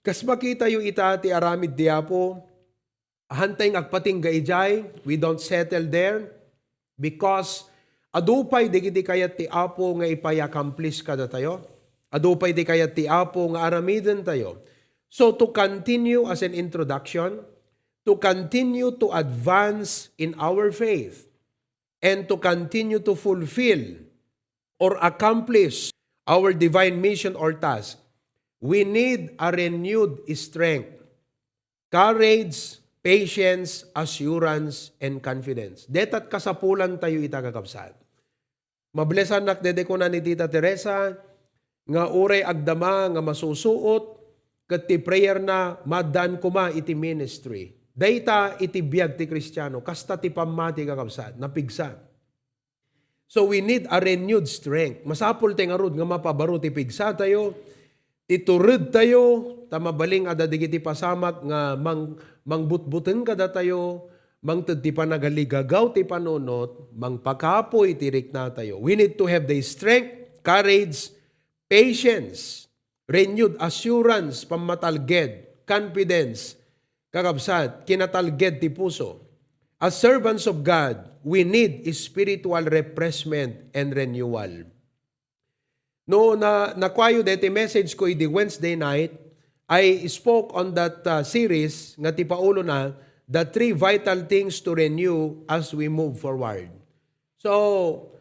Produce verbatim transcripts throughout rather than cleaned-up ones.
Kas makitayo ita ti aramid ti Apo, hantay nga agpatingga idiay, we don't settle there because adu pay dagiti kayat ti Apo nga ipay-accomplish kadatayo. Adu pay ti kayat ti Apo nga aramidentayo. So to continue as an introduction, to continue to advance in our faith and to continue to fulfill or accomplish our divine mission or task, we need a renewed strength, courage, patience, assurance, and confidence. Deta't kasapulan tayo ita, kakabsat. Mablesanak dede kuna ni Tita Teresa nga uray agdama nga masusuot ket ti prayer na maddaan koma iti ministry. Dayta iti biag ti Kristiano, kasta ti pammati, kakabsat, napigsa. So we need a renewed strength. Masapul ti ngarud nga mapabaro ti pigsa tayo, ti tured tayo, ta mabalin a dagiti pasamak nga mang-, mangbutbuteng kadatayo, mangted ti panagaligagaw ti panunot, mangpakapuy ti rikna tayo. We need to have the strength, courage, patience, renewed assurance, pammatalged, confidence, kakabsat, kinatalged ti puso. As servants of God, we need spiritual refreshment and renewal. No na, nakuayo deti message ko idi Wednesday night, I spoke on that, uh, series nga ti paulona, the three vital things to renew as we move forward. So,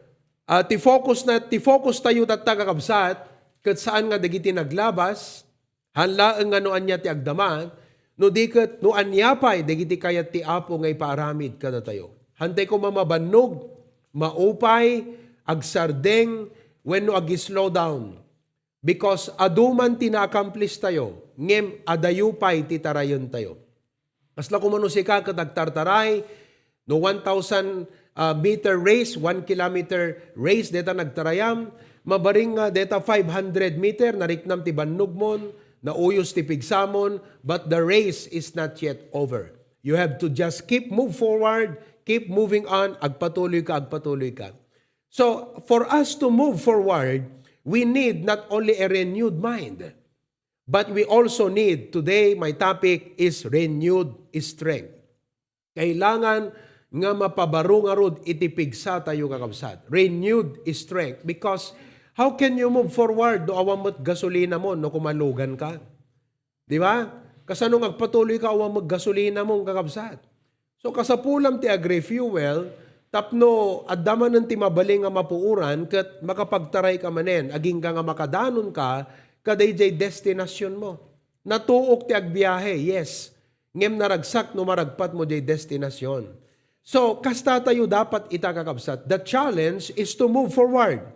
ah, ti focus na, ti focus tayo tatta, kakabsat, ket saan nga dagiti naglabas, han laeng nga no ania ti agdama, no di ket no ania pay dagiti kayat ti Apo nga ipaaramid kadatayo. Hantay koma mabannog, maupay, agsardeng, wenno ag-slow down. Because adu man ti na-accomplish tayo, ngem adayo pay ti tarayen tayo. Kasla koma no sika ket agtartaray, no one thousand, ah, meter race, one kilometer race, deta nagtarayam, mabaring nga deta five hundred meter, nariknam ti bannogmon, nauyos ti pigsamon, but the race is not yet over. You have to just keep move forward, keep moving on, agpatuloy ka, agpatuloy ka. So, for us to move forward, we need not only a renewed mind, but we also need, today, my topic is renewed strength. Kailangan nga mapabaro ngarud iti pigsa tayo, kakabsat. Renewed strength. Because how can you move forward no awan met gasolina mo, no kumalugan ka? Di ba? Kasano nga agpatuloy ka awan met gasolina mo, kakabsat? So, kasapulam ti agrefuel, tapno adda manen ti mabalin nga mapuoran ket makapagtaray ka manen, agingga nga makadanon ka kadaydiay destinasyon mo. Natuok ti agbiahe, yes. Ngem naragsak no maragpat mo diay destinasyon. So, kasta tayo dapat ita, kakabsat. The challenge is to move forward.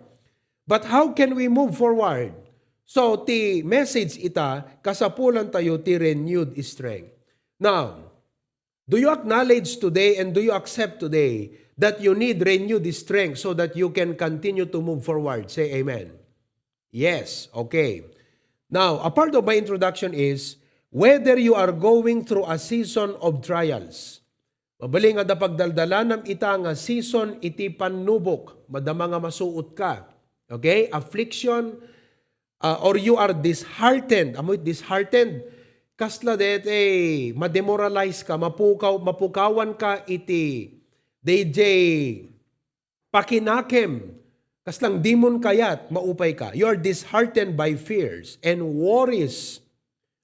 But how can we move forward? So, ti message ita, kasapulan tayo ti renewed strength. Now, do you acknowledge today and do you accept today that you need renewed strength so that you can continue to move forward? Say amen. Yes, okay. Now, a part of my introduction is whether you are going through a season of trials. Mabalin nga adda pagdaldalanam ita nga season iti pannubok, madama nga masuot ka. Okay? Affliction, ah, or you are disheartened. Amoy disheartened? Kasla daytoy, mademoralize ka, mapukaw, mapukawan ka iti daydiay pakinakem, kasla dimon kayat, maupay ka. You are disheartened by fears and worries.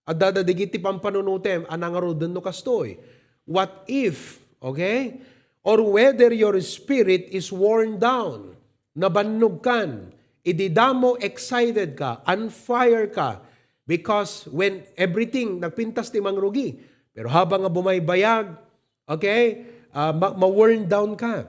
Adda dagiti pampanunotem a nangaruden no kastoy. What if, okay? Or whether your spirit is worn down, nabannog kan, idi damo excited ka, on fire ka, because when everything, nagpintas ti mangrugi. Pero habang nga bumaybayag, okay, ah, ma-, ma-worn down ka.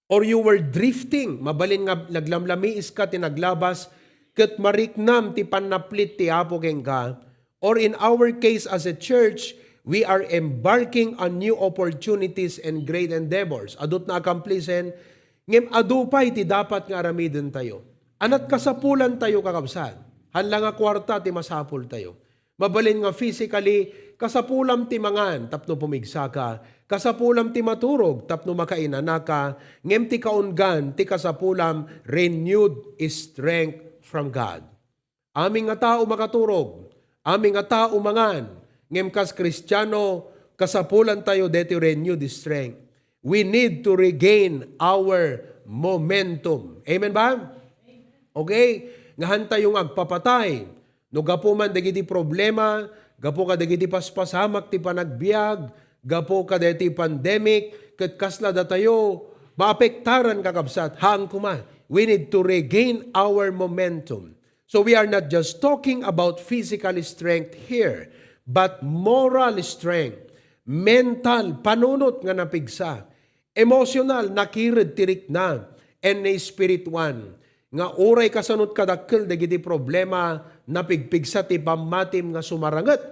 Or you were drifting, mabalin nga naglamlamiis ka ti naglabas, ket mariknam ti pannaplit ti Apo kenka. Or in our case as a church, we are embarking on new opportunities and great endeavors. Adut na akamplisen, ngem adu pay ti dapat nga aramiden tayo. Anat kasapulan tayo, kakabsat. Haan la nga kuarta ti masapul tayo. Mabalin nga physically, kasapulam ti mangan tapno pumigsaka, kasapulam ti maturog tapno makainanaka, ngem ti kaunggan ti kasapulam, renewed strength from God. Amin nga tao makaturog, Amin nga tao mangan, ngem kas Kristiano, kasapulantayo deti renewed strength. We need to regain our momentum. Amen ba? Okay? Nga hantayo nga agpapatay. No gapu man dagiti problema, gapu kadagiti paspasamak ti panagbiag, gapu kadagiti pandemic, ket kasla datayo maapektaran, kakabsat, haan koma. We need to regain our momentum. So we are not just talking about physical strength here, but moral strength, mental, panunot nga napigsa, emotional, nakired ti rikna, and spiritual, nga uray kasanot kadakkel dagiti problema, napigpigsa ti pammatim nga sumaranget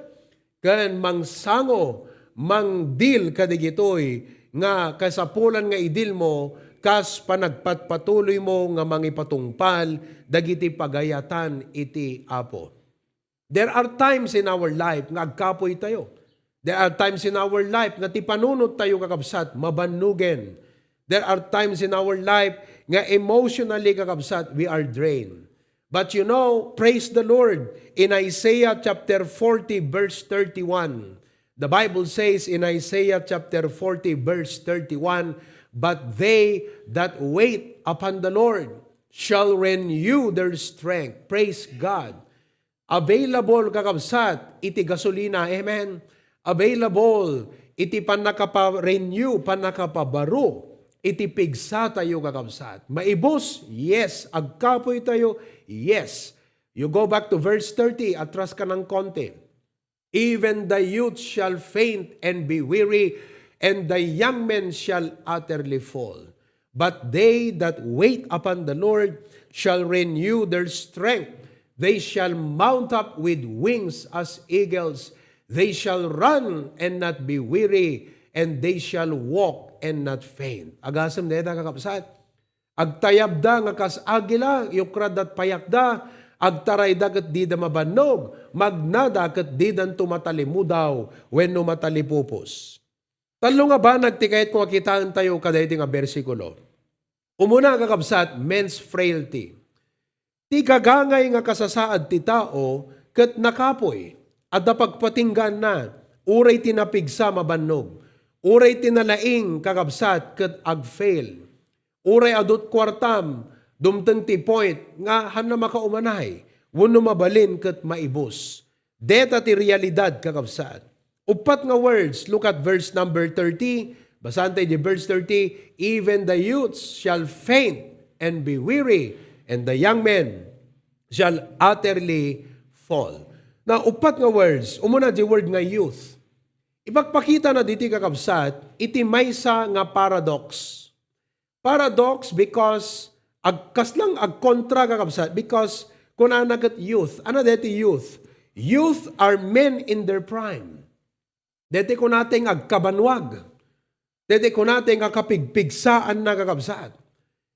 ken mangsango, mangdil kadigitoy nga kasapulan nga idilmo kas panagpatpatuloymo nga mangipatungpal dagiti pagayatan iti Apo. There are times in our life nga agkapoy tayo. There are times in our life nga ti panunot tayo, kakabsat, mabannugen. There are times in our life nga emotionally, kakabsat, we are drained. But you know, praise the Lord, in Isaiah chapter forty, verse thirty-one, the Bible says in Isaiah chapter forty, verse thirty-one, "But they that wait upon the Lord shall renew their strength." Praise God. Available, kakabsat, iti gasolina. Amen. Available iti pannakapa-renew, pannakapabaro iti pigsa tayo, kakabsat. Maibus? Yes. Agkapoy tayo? Yes. You go back to verse thirty, atras ka ng konti. "Even the youth shall faint and be weary, and the young men shall utterly fall. But they that wait upon the Lord shall renew their strength. They shall mount up with wings as eagles. They shall run and not be weary, and they shall walk and not faint." Agasem dayta, kakabsat. Agtayabda nga kas agila, yukradda payakda, agtarayda ket dida mabannog, magnada ket didanto matalimudaw wenno matalipupos. Tallo nga banag ti kayatko nga kitaentayo kadaydi nga bersikulo. Umuna, kakabsat, men's frailty. Ti gagangay nga kasasaad ti tao ket nakapoy. Adda pagpatinggaanna, uray ti napigsa mabannog, uray ti nalaing, kakabsat, ket agfail. Uray adu ti kuartam, dumteng ti point nga haanna makaumanay, wenno mabalin ket maibus. Deta ti realidad, kakabsat. Uppat nga words, look at verse number thirty. Basaentayo di verse thirty, "Even the youths shall faint and be weary, and the young men shall utterly fall." Na uppat nga words, umuna di word nga youth. Ipakpakitana ditoy, kakabsat, iti maysa nga paradox. Paradox because ag-, kasla nga agkontra, kakabsat, because kunana ket youth. Ano deti youth? Youth are men in their prime. Deti kunata nga agkabanwag. Deti kunata nga kapigpigsaanna, kakabsat.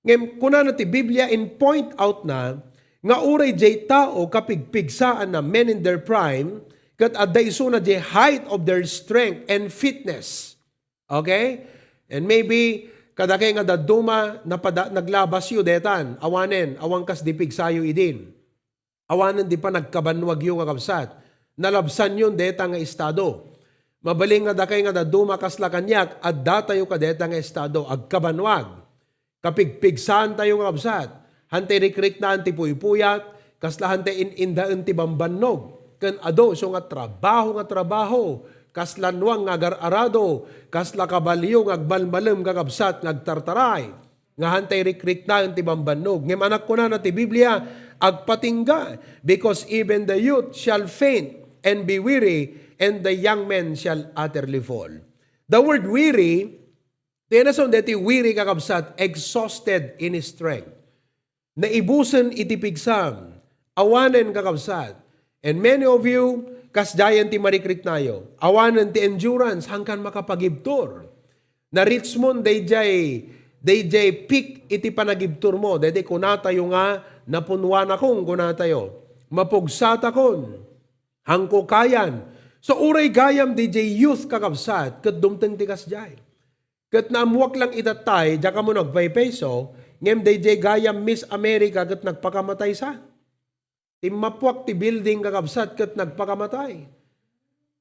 Ngem kunana ti Biblia in point out na nga uray diay tao kapigpigsaanna, men in their prime, ket adda isuna diay height of their strength and fitness. Okay? And maybe, kadakay nga dadduma, napada-, naglabasyo detan, awanen, awan kas di pigsayo idin. Awanen di panagkabanwagyo, kakabsat. Nalabsanyon deta nga estado. Mabalin nga dakay nga dadduma kasla kaniak, addatayo kadeta nga estado, agkabanwag. Kapigpigsaantayo nga kabsat, hantay rikriknaan ti puy-puyat, kasla hantay in-indaen ti bambannog, ken adu isu nga trabaho nga trabaho, kasla nuang nga agar-arado, kasla kabalio nga agmalmalem nga kabsat nga agtartaray, nga hantay rikriknaan ti bambannog. Ngem anak, kunana ti Biblia, agpatingga, because even the youth shall faint and be weary, and the young men shall utterly fall. The word weary, Ti nasaon deti weary, kakabsat, exhausted in strength. Naibusen iti pigsam. Awanen, kakabsat. And many of you, kasdiayen ti marikriknayo. Awanen ti endurance, haankan makapagibtur. Na-reach mon daydiay, daydiay peak iti panagibturmo. Daydiay kunatayo nga, "Napunwanakon," kunatayo. "Mapugsatakon. Haanko kayan." So, uray gayam daydiay youth, kakabsat, ket dumteng ti kasdiay. Ket naammoak lang itattay, diak ammo no agpaypayso, ngem daydiay gayam Miss America ket nagpakamataysa. Timmapuak ti building, kakabsat, ket nagpakamatay.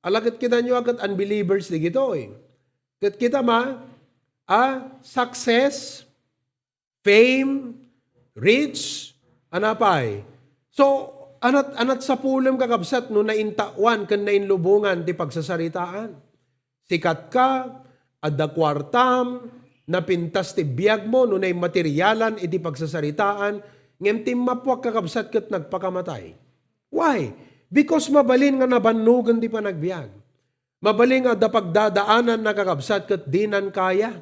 Ala, ket kitanyo a ket unbelievers digitoy. Ket kita ma, a, success, fame, rich, anapay. So, anat, anat sapulem, kakabsat, no naintawan ken nainlubongan ti pagsasaritaan. Sikat ka, adda kuartam, napintas ti biagmo no naimaterialan iti pagsasaritaan, ngem timmapuak, kakabsat, ket nagpakamatay. Why? Because mabalin nga nabannogen ti panagbiag. Mabalin nga adda pagdadaanan, kakabsat, ket dinan kaya.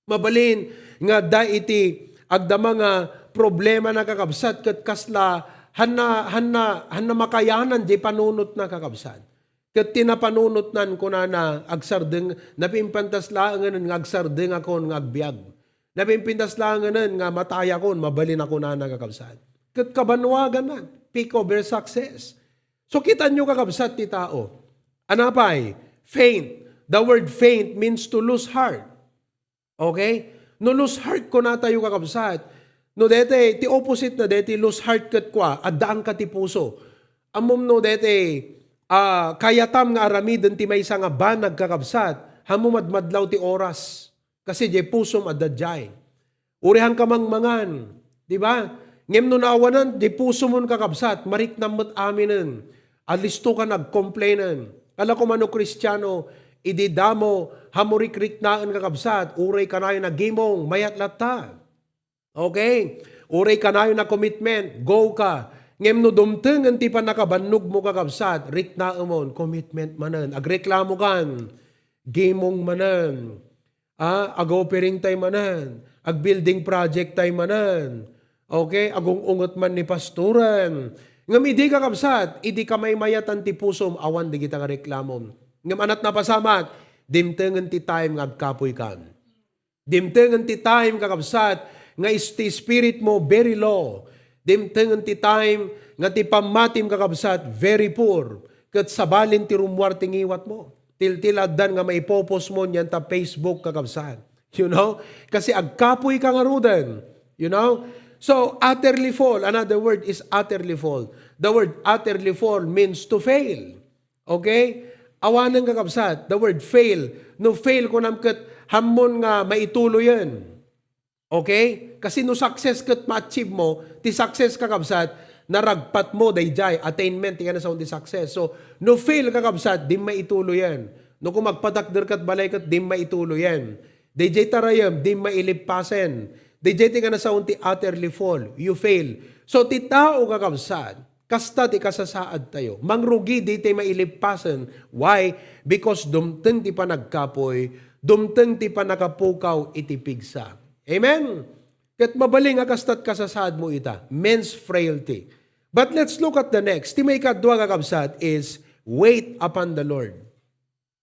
Mabalin nga adda iti agdama nga problema, kakabsat, ket kasla hanna, hanna, hanna makayanan diay panunotna, kakabsat. Ket ti napanunotnan, kunana, agsardeng, napimpintas laengen nga agsardengakon nga agbiag. Napimpintas laengen nga matayakon, mabalin a kunana, kakabsat. Ket kabanwaganna, peak of her success. So, kitanyo, kakabsat, ti tao. Anapay, faint. The word faint means to lose heart. Okay? No lose heart, kunatayo, kakabsat. No dete, ti opposite na dete, lose heart ket kua, addaanka ti puso. Ammom no dete, ah, kayatam nga aramiden ti maysa nga banag, kakabsat, hammo madmadlaw ti oras. Kasi diay pusom adda diay. Urihanka mangmangan, di ba? Ngem no naawanan diay pusomon, kakabsat, mariknam met aminen. Alisto ka nagkomplainen. Kala ko mano Kristiano, idi damo, hammo rikriknaen, kakabsat, uray kanayon a gimong, mayat latta. Okay? Uray kanayon a commitment, go ka. Ngem no dumtengen ti pannakabannogmo, kakabsat, riknaemon, commitment manen. Agreklamo kan, gimong manen. Ah, ag-offering tay manen, ag-building project tay manen. Okay? Agung-unget man ni pastoren. Ngem idi, kakabsat, idi kamaymayatan ti pusom, awan dagita nga reklamom. Ngem anat napasamak, dimtengen ti time nga agkapuy kan. Dimtengen ti time, kakabsat, nga is-, ti spirit mo very low. Dimtengen ti time nga ti pammatim, kakabsat, very poor. Ket sabalin ti rummuar ti ngiwat mo. Tiltiladdan nga maipopost mo niyan ta Facebook, kakabsat. You know? Kasi agkapuy ka ngaruden. You know? So, utterly fall. Another word is utterly fall. The word utterly fall means to fail. Okay? Awanen, kakabsat, the word fail. No fail, kunam ket hammon nga maituloyen. Okay? Kasi no success ket ma-achieve mo, ti success, kakabsat, naragpat mo daydiay, attainment, ti kanasaon ti success. So, no fail, kakabsat, di maituloyen. No kung magpatakder kat balay ket di maituloyen. Daydiay tarayem, di mailippasen. Daydiay ti kanasaon ti utterly fall. You fail. So, ti tao, kakabsat, kasta ti kasasaadtayo. Mangrugi, di tayo mailippasen. Why? Because dumteng ti panagkapoy, dumteng ti panakapukaw iti pigsa. Amen? Ket mabalin nga kastat kasasaad mo ita. Men's frailty. But let's look at the next. Ti maikadua, kakabsat, is wait upon the Lord.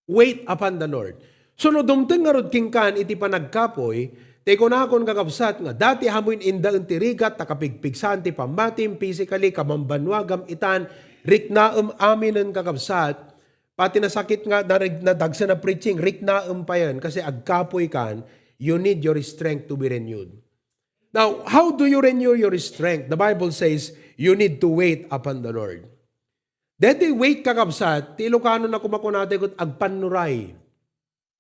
Wait upon the Lord. So, no dumteng ngarud kenkan iti panagkapoy, ti kunakon, kakabsat, nga dati amoin indaen ti rigat, ta kapigpigsaan ti pammatim, physically, kamambannuagam itan, riknaem aminen, kakabsat, pati nasakit nga, nareg-, nadagsen a preaching, riknaem payen, kasi agkapoy kan, you need your strength to be renewed. Now, how do you renew your strength? The Bible says, you need to wait upon the Lord. Deti wait, kakabsat, ti Ilocano na kumakunate ket agpannuray.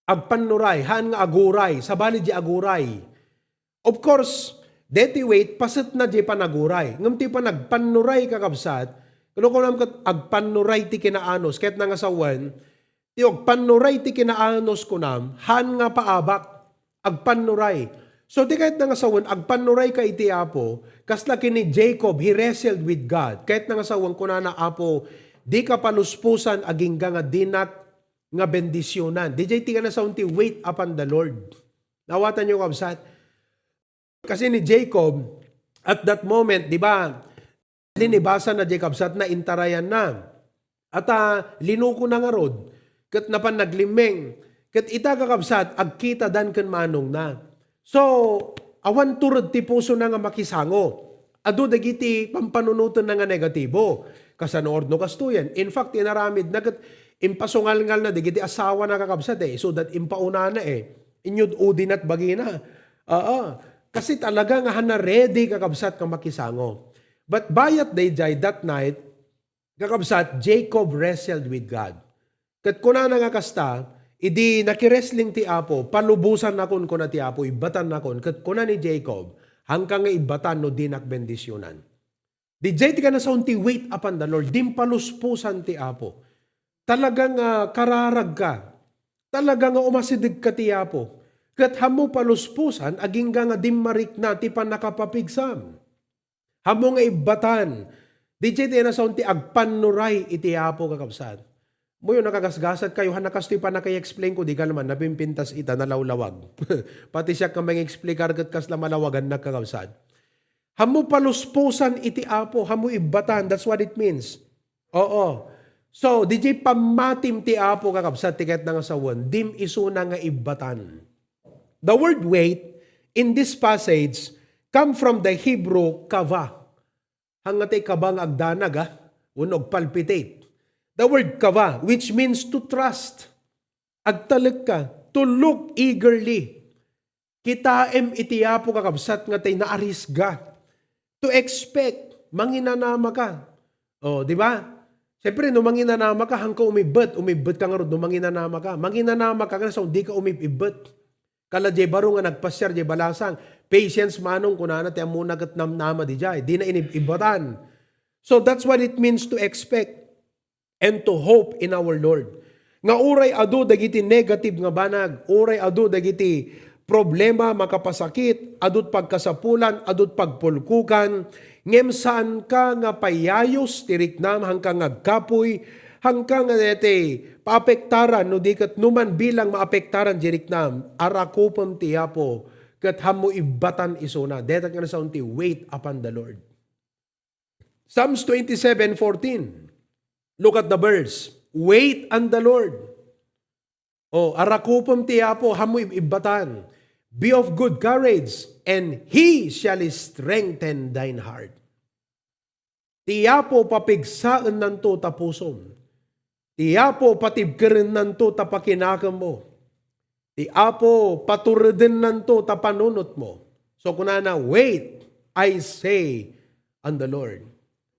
Agpannuray, haan nga aguray, sabali di aguray. Of course, deti wait, paset na di panaguray. Ngem ti panagpannuray, kakabsat, kuno kunam ket agpannuray ti kinaanos, ket nangasawen, ti agpannuray ti kinaanos kunam, haan nga paabak, agpannuray. So, ti kayat nga sawen, agpannuray ka iti Apo, kasla ken ni Jacob, he wrestled with God. Kayat nga sawen, kunana, "Apo, di ka paluspusan agingga nga dinak nga bendisionan." Di jay ti nga sawen ti wait upon the Lord. Nawatan niyo, kabsat? Kasi ni Jacob, at that moment, di ba, linibasa na di kabsat na, intarayan na. At, ah, linuko na ngarud, ket napan naglimmeng. Ket ita, kakabsat, agkita dan ken manong na. So, awan tured ti puso na nga makisango. Adu dagiti pampanunoten na nga negatibo. Kasano orno kastoyen? In fact, inaramid na ket impasungalngal na dagiti asawa na, kakabsat, eh. So that impauna na, eh. Inyud udi nat bagina. Oo. Kasi talaga nga hana ready, kakabsat, nga makisango. But bayat dayjay that night, kakabsat, Jacob wrestled with God. Ket kunana nga kasta, idi nakiwrestling ti Apo, "Palubosannakon," kuna ti Apo, "ibbatannakon." Ket kuna ni Jacob, "Haanka nga ibbatan no dinak bendisionan." Didiay ti kanasaon ti wait upon the Lord, dimpaluspusan ti Apo. Talaga nga kararagka. Talaga nga umasidegka ti Apo. Ket hammo paluspusan, agingga nga dimmarikna ti pannakapapigsam. Hammo nga ibbatan. Didiay ti kanasaon ti agpannuray iti Apo, kakabsat. Moyo nakagasgasat kayo, han nakastoy pannakaexplain ko, di ka naman napimpintas ita, nalawlawag. Pati siak nga mangexplikar ket kasla malawagannak, kakabsat. Hammo paluspusan iti Apo, hammo ibbatan. That's what it means. Oo. So, didiay pammatim ti Apo, kakabsat, ti kayatna nga sawen, dim isuna nga ibbatan. The word wait in this passage come from the Hebrew kava. Hangngata ti kaba nga agdanag, ah, wenno agpalpitate. The word kava, which means to trust. Agtalekka, to look eagerly. Kitaem iti Apo, kakabsat, nga tay naarisga. To expect, manginanamaka. Oh, di ba? Siyempre, no manginanamaka, haanka umibbet, umibbetka ngarud no manginanamaka. Manginanamaka nga sa dika umibbet. Kala jay baro nga nagpasiar jay balasang, "Patience manong," kunana, ti ammona ket namnama didiay. Dina inibbatan. So that's what it means to expect and to hope in our Lord. Nga uray adu dagiti negative nga banag, uray adu dagiti problema, makapasakit, adut pagkasapulan, adut pagpulkokan, ngem saanka nga payayos ti riknam, haanka nga agkapuy, haanka nga daytoy paapektaran, no di ket numan bilang maapektaran di riknam, arakupem ti Apo, ket hammo ibbatan isuna. Dayta nga nasaon ti wait upon the Lord. Psalms twenty-seven fourteen. Look at the verse. "Wait on the Lord." Oh, arakupem ti Apo, hammo ib-, ibbatan. "Be of good courage, and He shall strengthen thine heart." Ti Apo papigsaennanto ta pusom. Ti Apo patibkerennanto ta pakinakemmo. Ti Apo paturedennanto ta panunotmo. So kunana, "Wait, I say, on the Lord."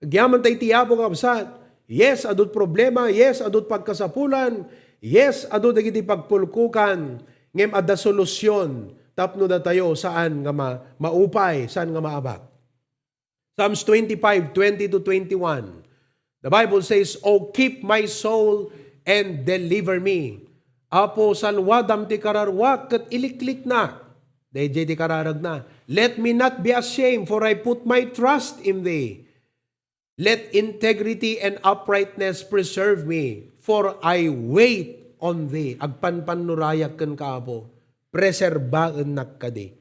Agyaman ta iti Apo, kakabsat. Yes, adut problema. Yes, adut pagkasapulan. Yes, adu dagiti pagpulkokan. Ngem adda solusyon tapno datayo saan nga ma-, maupay, saan nga maabak. Psalms twenty-five, twenty to twenty-one. The Bible says, "O keep my soul and deliver me." Apo, salwadam ti kararuak ket ilikliknak. Daydiay ti kararagna. "Let me not be ashamed, for I put my trust in thee. Let integrity and uprightness preserve me, for I wait on thee." Agpanpannurayak kenka, Apo. Preserbaennak kadi.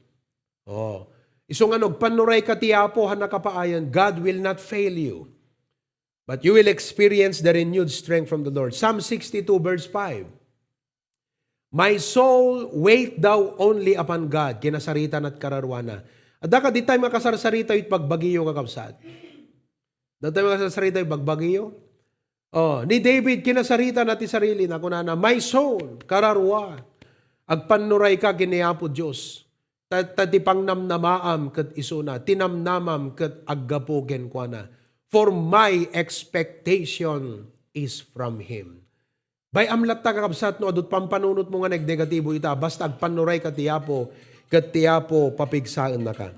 Oh. Isu nga no agpannurayka ti Apo, han nakapaayan, God will not fail you. But you will experience the renewed strength from the Lord. Psalm sixty-two verse five. "My soul, wait thou only upon God." Kinasaritana ti kararuana. Adda kadi time nga kasarsarita iti pagbagiyo, kakabsat? Adda time nga kasarsarita iti pagbagiyo? Oh, ni David, kinasaritana ti sarilina, kunana, "My soul, kararua, agpannurayka ken ni Apo Dios. Ta, ta ti pangnamnamaam ket isuna, ti namnamam ket aggapu kenkuana. For my expectation is from Him." Bay-am latta, kakabsat, no adut pampanunotmo nga neg-, negatibo ita, basta agpannurayka ti Apo, ket ti Apo papigsaennaka.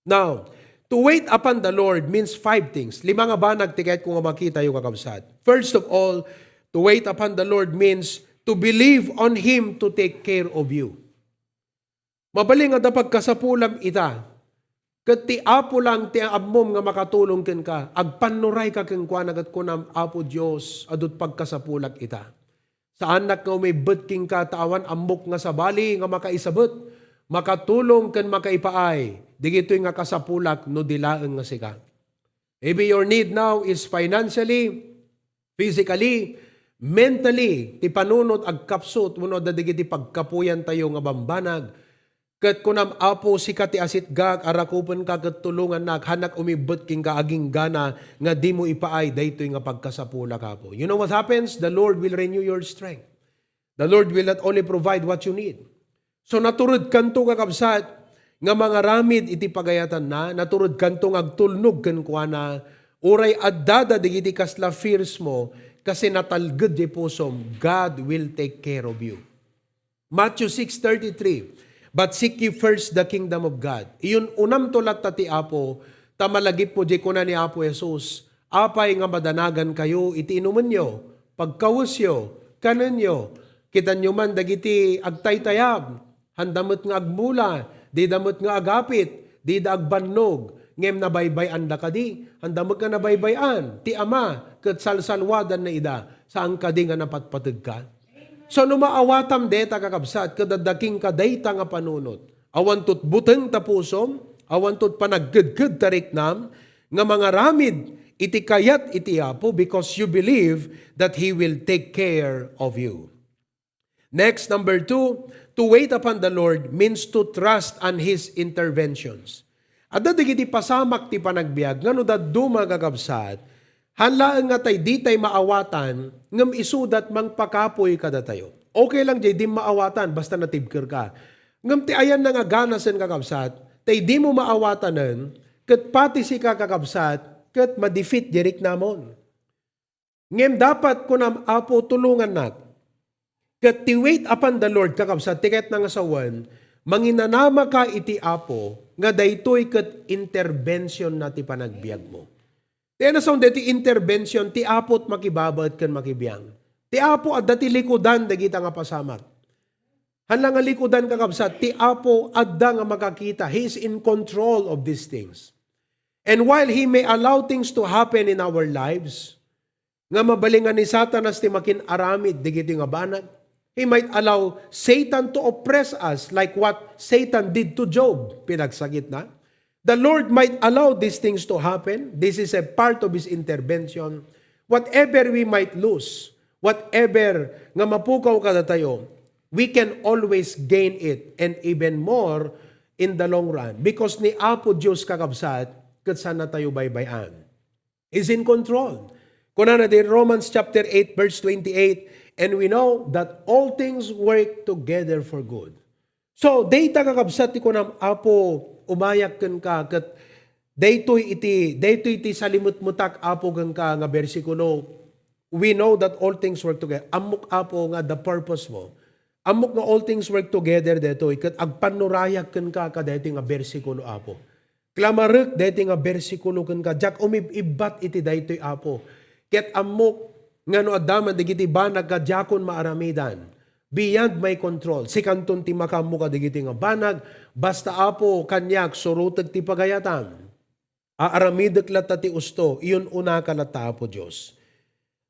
Now, to wait upon the Lord means five things. Lima nga banag ti kayatko nga makitayo, kakabsat. First of all, to wait upon the Lord means to believe on Him to take care of you. Mabalin nga adda pagkasapulam ita, ket ti Apo lang ti ammom nga makatulong kenka. Agpannurayka kenkuana ket kunam, "Apo Dios, adut pagkasapulak ita. Saannak nga umibbet kenka, ta awan ammok nga sabali nga makaisabet, makatulong ken makaipaay digitoy nga kasapulak no di laeng nga sika." Maybe your need now is financially, physically, mentally, ti panunot agkapsut wenno adda dagiti pagkapuyantayo nga bambanag. Ket kunam, "Apo, sika ti asitgak, arakupenka ket tulongannak, hanak umibbet kenka aginggana nga dimo ipaay daytoy nga pagkasapulak, Apo." You know what happens? The Lord will renew your strength. The Lord will not only provide what you need. So naturedkanto, kakabsat, nga mangaramid iti pagayatanna, naturedkanto nga agtulnog kenkuana, uray addada dagiti kasla fears mo, kasi natalged ti pusom, God will take care of you. Matthew six thirty-three, "But seek ye first the kingdom of God." Iyun-unamto latta ti Apo, ta malagipmo diay kuna ni Apo Jesus, "Apay nga madanagankayo iti inumenyo, pagkawesyo, kanenyo? Kitanyo man dagiti agtaytayab, handa met nga agmula, dida met nga agapit, dida agbannog, ngem nabaybay-anda kadi? Handa met nga nabaybay-an ti Ama, ket salsalwadanna ida, saan kadi nga napatpategka?" So, no maawatam deta, kakabsat, ket adda kenka dayta nga panunot, awan tot buteng ta pusom, awan tot panagkedked ta riknam, nga mangaramid iti kayat iti Apo because you believe that He will take care of you. Next, number two, to wait upon the Lord means to trust on His interventions. Adda dagiti pasamak ti panagbiag nga no dadduma, kakabsat, han laeng nga tay ditay maawatan, ngem isudat mangpakapuy kadatayo. Okay lang diay di maawatan, basta natibker ka. Ngem ti ayanna nga ganasen, kakabsat, tay dimo maawatanen, ket pati sika, kakabsat, ket ma-defeat diay riknamon. Ngem dapat kunam, "Apo, tulongannak." Ket ti wait upon the Lord, kakabsat, ti kayatna nga sawen, manginanamaka iti Apo nga daytoy ket intervention na ti panagbiagmo. Ti nasawen daytoy intervention, ti Apo ti makibabaet ken makibiang. Ti Apo adda ti likudan dagita nga pasamak. Hala nga likudan, kakabsat, ti Apo adda nga makakita. He is in control of these things. And while He may allow things to happen in our lives, nga mabalingan ni Satanas ti makin-aramid dagiti nga banag, he might allow Satan to oppress us like what Satan did to Job. Pinagsakitna. The Lord might allow these things to happen. This is a part of His intervention. Whatever we might lose, whatever nga mapukaw kadatayo, we can always gain it and even more in the long run. Because ni Apo Dios, kakabsat, ket saan natayo baybay-an. Is in control. Kunana ti Romans chapter eight, verse twenty-eight, "And we know that all things work together for good." So, dayta, kakabsat, ti kunam, "Apo, umayak kenka, ket daytoy iti, daytoy ti salimetmetak, Apo, kenka," nga bersikulo. "We know that all things work together." Ammok, Apo, nga the purpose mo. Ammok nga all things work together daytoy, ket agpannurayak kenka kadaytoy nga bersikulo, Apo. Klamarek daytoy nga bersikulo kenka, diak umib-ibbat iti daytoy, Apo. Ket ammok nga no adda man dagiti banag nga diakon maaramidan, beyond my control. Sikanton ti makaammo kadagiti nga banag, basta, Apo, kaniak surotek ti pagayatam. Aaramidek latta ti usto, iyun-unaka latta, Apo Dios.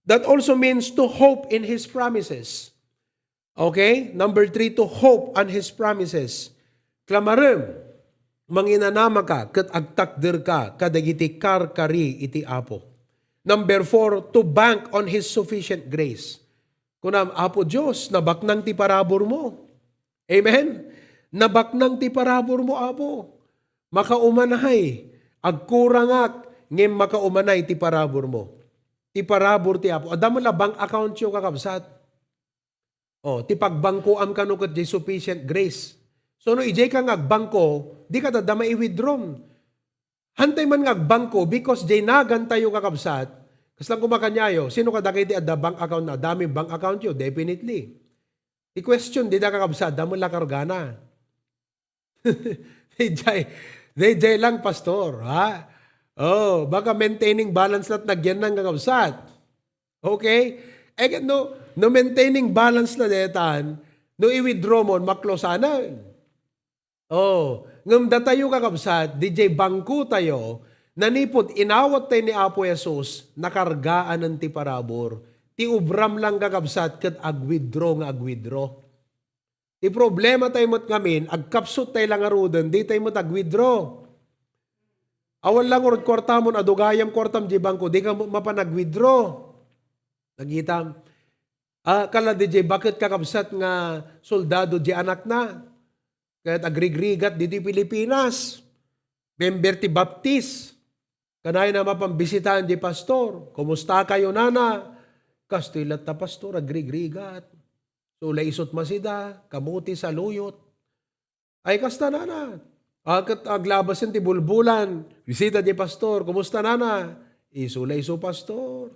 That also means to hope in His promises. Okay? Number three, to hope on His promises. Klamarem, manginanamaka ket agtakderka kadagiti karkari iti Apo. Number four, to bank on His sufficient grace. Kunam, "Apo Dios, nabaknang ti paraburmo." Amen? "Nabaknang ti paraburmo, Apo. Makaumanay. Agkurangak, ngem makaumanay ti paraburmo." Ti parabur ti Apo. Adda met la bank accountyo, kakabsat. Oh, ti pagbangkoam kano ket diay sufficient grace. So, no idiay ka nga agbangko, dika adda mai-withdraw. Hantay man nga agbangko because diay nagantayo, kakabsat. Kasla koma kaniayo, sino kadagiti adda bank account na? Adda met bank accountyo, definitely. Ti question, dida, kakabsat, adda met la kargana. Daydiay, daydiay lang, pastor, ha? Oh, baka maintaining balance la't nagyan nang, kakabsat. Okay? Eh, no, no maintaining balance la daytan, no i-withdraw mo, maklosanan. Oh, ngem datayo, kakabsat, didiay bangko tayo, nanipud inawat tayo ni Apo Jesus, nakargaanen ti parabur. Ti ubram lang, kakabsat, ket ag-withdraw nga ag-withdraw. Ti problema tayo met ngamin, agkapsut tayo la ngaruden, di tayo met ag-withdraw. Awan la ngarud kuartamon, adu gayam kuartam diay bangko, di ka mapan ag-withdraw. Nagitam? Ah, kala didiay baket, kakabsat, nga soldado diay anakna. Ket agrigrigat ditoy Pilipinas. Member ti Baptist. Kanayna mapan bisitaen diay pastor. "Kumusta kayo, nana?" "Kastoy latta, pastor, agrigrigat. Sula isut masida, kamuti saluyot." Ay, kasta, nana. Ah, ket aglabasen ti bulbulan. Bisita diay pastor, "Kumusta, nana?" "Isu la isu, pastor."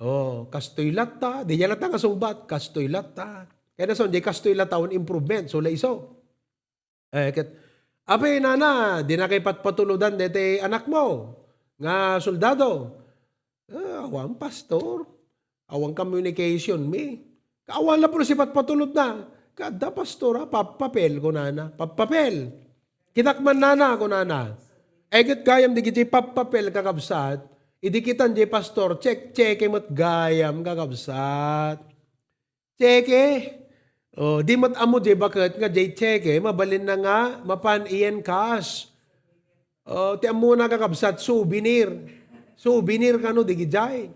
"Oh, kastoy latta." Diay latta nga sungbat, "Kastoy latta." Kayatna son, diay kastoy latta, awan improvement. Isu la isu. Eh, ket, "Apay, nana, dina kay patpatulodan daytoy anakmo nga soldado?" "Ah, awan, pastor. Awan communication mi." Awan la pudno ti patpatulodna. "Kada, pastor, ah, pappapel," kunana. "Pappapel. Kitak man, nana," kunana. Eh, ket gayam dagiti pappapel, kakabsat, idi kitan diay pastor, check-checke met gayam, kakabsat. Cheque. Oh, di met ammo diay baket nga diay cheque, mabalinna nga mapan i-encash. Oh, ti ammona, kakabsat, souvenir. Souvenir kano diay.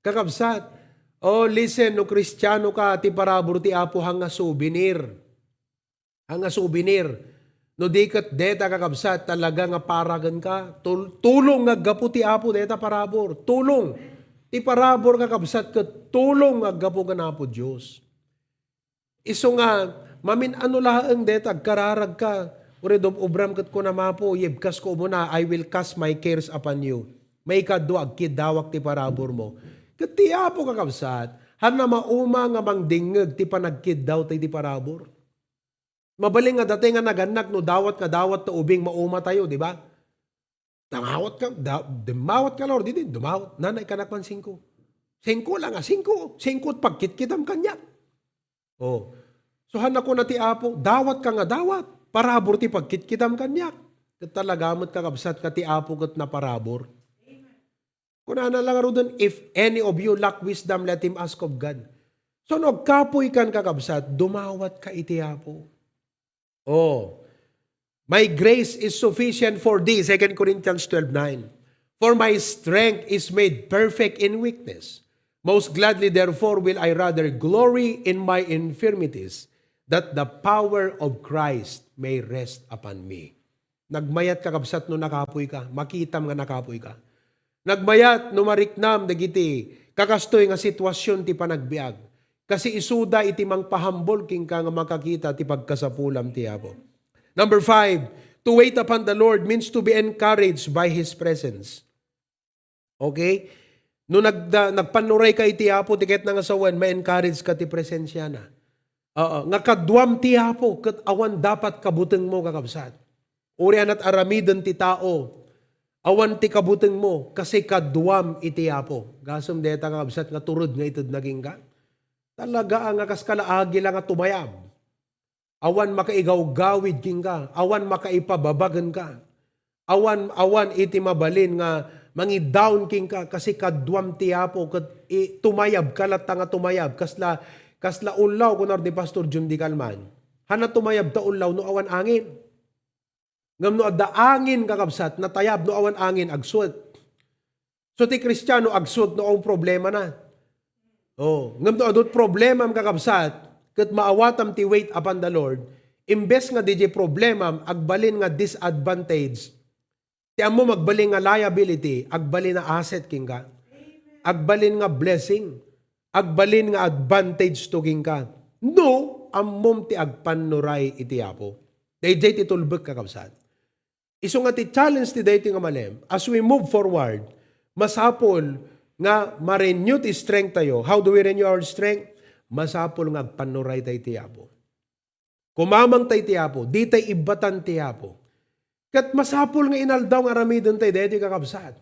Kakabsat. Oh, listen, no Kristiano ka, ti parabur ti Apo haan nga souvenir. Haan nga souvenir. No di ket deta, kakabsat, talaga nga paragenka. Tul-, tulong nga aggapu ti Apo deta parabur. Tulong. Ti parabur, kakabsat, ket tulong nga aggapu ken Apo Dios. Isu nga, mamin-ano laeng deta, agkararagka. Uray dub-, ubram ket kunam, "Apo, ibkasko umuna, I will cast my cares upon you." Maikadua, agkiddawak ti paraburmo. Ket ti Apo, kakabsat, haan a mauma nga mangdingngeg ti panagkiddaw ti, ti parabur. Mabalin nga datay nga nagannak no dawat nga dawat ta ubing mauma tayo, di ba? Dangawat ka, da-, dimmawat ka, Lord, idi, dumawat. "Nana, ikkanak man singko." "Singko la nga, singko. Singko ti pagkitkitam kaniak." Oh. So, haan a kuna ti Apo, "Dawat ka nga dawat. Parabur ti pagkitkitam kaniak." Ket talaga met, kakabsat, nga ti Apo ket naparabur. Kunana la ngaruden, "If any of you lack wisdom, let him ask of God." So, no agkapuykan, kakabsat, dumawatka iti Apo. Oh, "My grace is sufficient for thee," Second Corinthians twelve nine. "For my strength is made perfect in weakness. Most gladly, therefore, will I rather glory in my infirmities, that the power of Christ may rest upon me." Nagmayat, kakabsat, no nakapuy ka. Makitam nga nakapuy ka. Nagmayat no mariknam dagiti kakastoy nga sitwasyon ti panagbiag. Kasi isuda iti mangpahambol kenka nga makakita ti pagkasapulam ti Apo. Number five, to wait upon the Lord means to be encouraged by His presence. Okay? No nagda-, nagpannuray ka iti Apo, ti ket nga sawen, ma-encourage ka ti presensiana. Oo, nga kaduam ti Apo, ket awan dapat kabutengmo, kakabsat. Uray anat aramiden ti tao, awan ti kabutengmo, kasi kaduam iti Apo. Gasem dayta, kakabsat, nga tured nga itedna kenka. Talaga nga kas kalaagi la nga tumayab. Awan makaigawgawid kenka, awan makaipababa kenka. Awan, awan iti mabalin nga mangidaon kenka, kasi kaduam ti Apo, ket i-, tumayab ka latta nga tumayab. Kasla, kasla ullaw, kunar ni Pastor Jun Di Calman. Haan a tumayab ta ullaw no awan angin. Ngem no adda angin, kakabsat, natayab, no awan angin, agsuet. So, ti Kristiano, agsuet no awan problemana. Oh, ngem no adut problemam, kakabsat, ket maawatam ti wait upon the Lord, imbes nga diay problemam, agbalin nga disadvantage, ti ammom agbalin nga liability, agbalin nga asset kenka. Agbalin nga blessing. Agbalin nga advantage to kenka. No ammom ti agpannuray iti Apo. Daydiay ti tulbek, kakabsat. Isu nga ti challenge ti daytoy nga malem, as we move forward, masapul nga ma-renew ti strength tayo. How do we renew our strength? Masapul nga agpannuray tayo iti Apo. Kumamang tayo iti Apo. Di tayo ibbatan ti Apo. Ket masapul nga inaldaw nga aramiden tayo daytoy, kakabsat.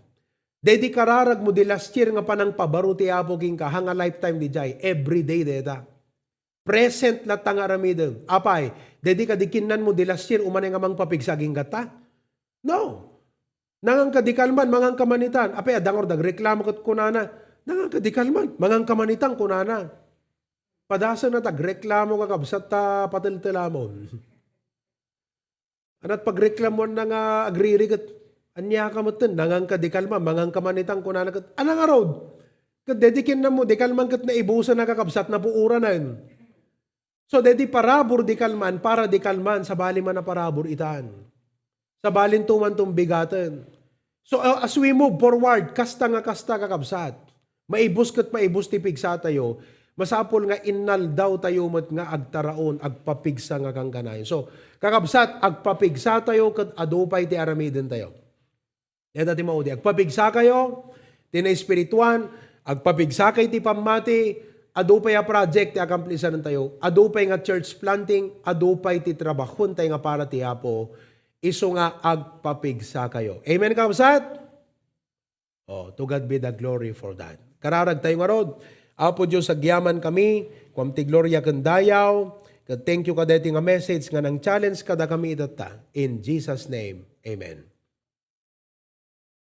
Daydi kararag mo di last year nga panangpabaro ti Apo kenka, haan nga lifetime diay, every day dayta. Present latta nga aramidem. Apay, daydi kadi kinnanmo di last year, umanay nga mangpapigsa kenka ta? No. Nangan ka di kalman, mangan ka manitan. Apay, adda ngarud agreklamo ket kunana, "Nangan ka di kalman, mangan ka manitan," kunana. Padasenna ta agreklamo, kakabsat, ta pateltelamon. Anat pagreklamuanna nga agriri ket, "Ania ka metten, nangan ka di kalman, mangan ka manitan," kunana ket, "Ania ngarud?" Ket daydi kinnanmo, di kalman ket naibusen a, kakabsat, napuoranen. So, daydi parabur di kalman, para di kalman, sabali man a parabur itan. Sabalinto man ton bigaten. So, uh, as we move forward, kasta nga kasta, kakabsat, maibus ket maibus ti pigsa tayo, Masapul nga innaldaw tayo met nga agtaraon, agpapigsa nga kankanayon. So, kakabsat, agpapigsa tayo ket adu pay ti aramiden tayo. Deta ti maudi, agpapigsa kayo ti naespirituan, agpapigsa kayo ti pammati, adu pay a project ti akamplisan tayo, adu pay nga church planting, adu pay ti trabahon tayo nga para ti Apo, isu nga agpapigsa kayo. Amen, kabsat? Oh, to God be the glory for that. Kararag tayo ngarud. Apo Diyos, agyaman kami, kuam ti gloria ken dayaw, ket thank you kadaytoy nga message nga nang-challenge kadakami itatta. In Jesus' name, amen.